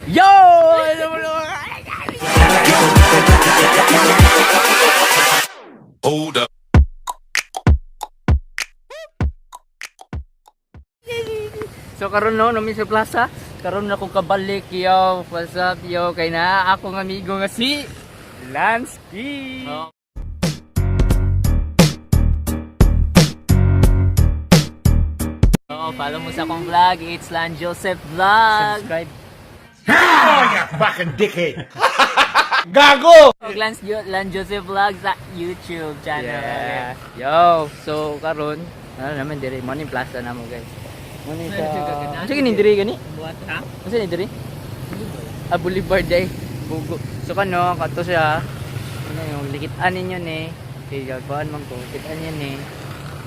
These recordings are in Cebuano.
Yo! Hold up. So karon no, nami sa plaza, karon na ko kabalik, yo. What's up, yo? Kay na akong amigo nga si Lansky. Oh. Oo, follow mo sa akong vlog. It's Lan Joseph Vlog. Subscribe. Fucking dickhead. Gago! Og Lan Joseph Vlog sa YouTube channel. Yeah. Yo, so karon, ano naman dire, mo ni plaza na mo, guys. Mo ni sa. Sige ni dire gani? Buhat ha? Unsa ni dire? Ah, Boulevard day. Bugo. So kano, kato siya. Ano yung likitan ninyo ni. Kay gagawan man ko, likitan niyo ni.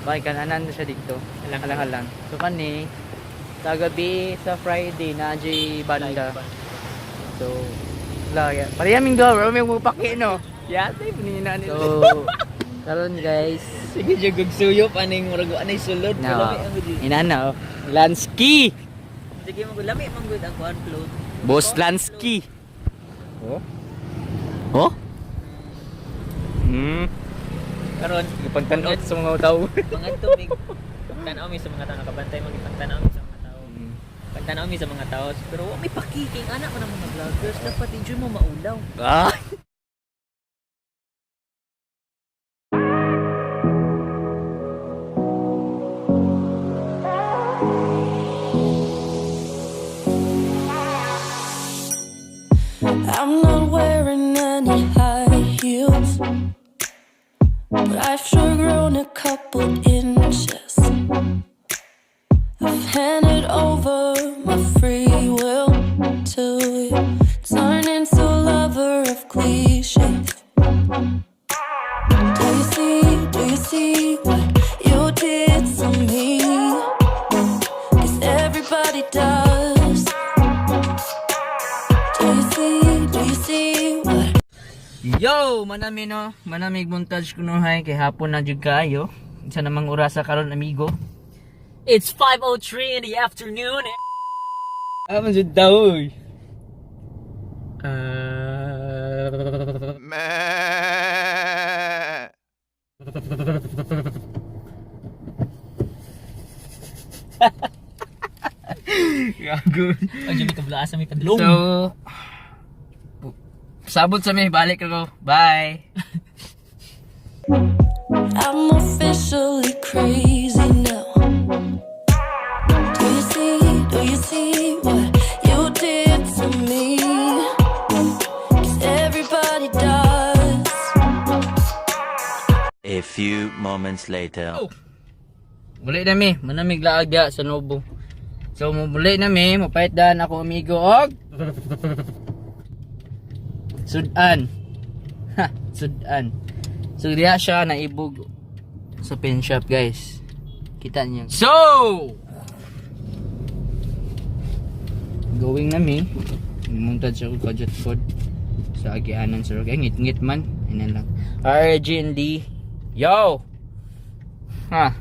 Bakit kananan na siya dito? Alang-alang. So kani, sa gabi sa Friday na J banda. So, wala ya. Pareha ming do, bro, may mupaki no. Yate, pinina nila. So, karon guys, Sige, jugog suyop aning murag anay sulod. no. Lami ang gud. Inana oh. Lansky. Sige, mo lami man gud ang kuan float. Boss Lansky. Oh? Oh? Hmm. Karon, Ipagtan-out sa mga tao. mga tumig tanaw mi sa mga tao nakabantay mo gipagtanaw mi sa mga tao. Pagtanaw mi sa mga tao, pero wa may pakiking anak mo ng mga vloggers dapat enjoy mo maulaw. Ah. I'm not wearing any high heels, but I've sure grown a couple inches. I've handed over my free will to you, turn into a lover of cliches. Do you see what you did to me? 'Cause everybody does. Do you see what? Yo, manami no. Manamig montage kuno hay kay hapon na jud kaayo. Isa namang orasa karon amigo. It's 5:03 in the afternoon. Ah, man jud daw. Oy. Gago. Ay, may kablaan sa may padlong. So, sabot sa mi, balik ako. Bye. I'm officially crazy now. Do you see what you did to me? 'Cause everybody does. A few moments later. Muli na mi, manamig laag diha sa Nobo. So muli na mi, mapait daan ako amigo og Sudan. Ha, Sudan. So diha siya naibog sa pen shop, guys. Kita niyo. So, going na mi. Muntad siya ko kadyot pod sa agianan sir. Okay, ngit-ngit man. Ina lang. RGND. Yo. Ha.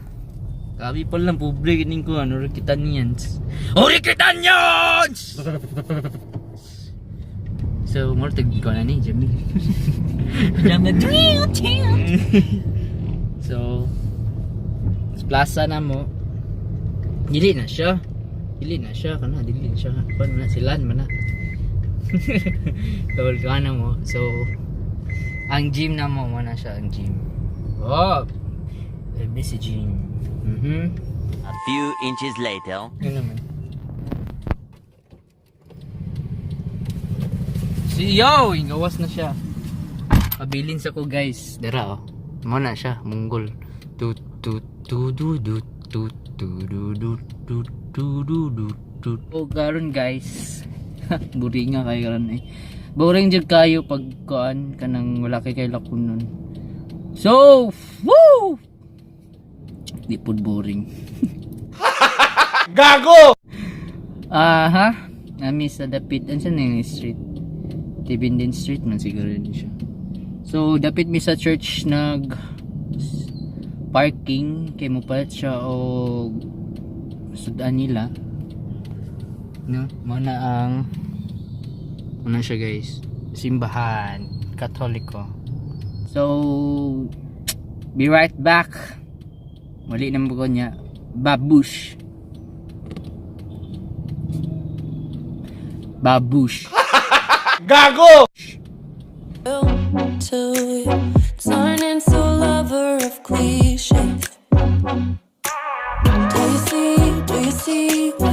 Kabi pa lang public ning ko ano Rikitanians. Oh, Rikitanians! So, more tag ko na ni Jamie. Jam na drill team. So, sa plaza na mo. Dili na siya. Dili na siya kana dili na siya. Kuan man na silan man na. Tawag ka na mo. So, ang gym na mo mo na siya ang gym. Oh. Busy gym. A few inches later. Yun naman. Si yo, ingawas na siya. Pabilin sa ko guys. Dara oh. Mo na siya, munggol. Tu tu tu du du tu tu du du tu tu du du tu. Oh, karon guys. Boring nga kayo karon eh. Boring jud kayo pag kuan kanang wala kay kay lakunon. So, woo! Di pud boring. Gago! Aha. Nami sa dapit. Ano siya na yung street? Tibindin Street man siguro din siya. So, dapit mi sa church nag parking kay mo palit siya og sudan nila. No, mo na ang Ano siya, guys? Simbahan Katoliko. So be right back. Muli na mo ko niya. Babush. Babush. Gago! Till you turn into a lover of cliches. Do you see? Do you see what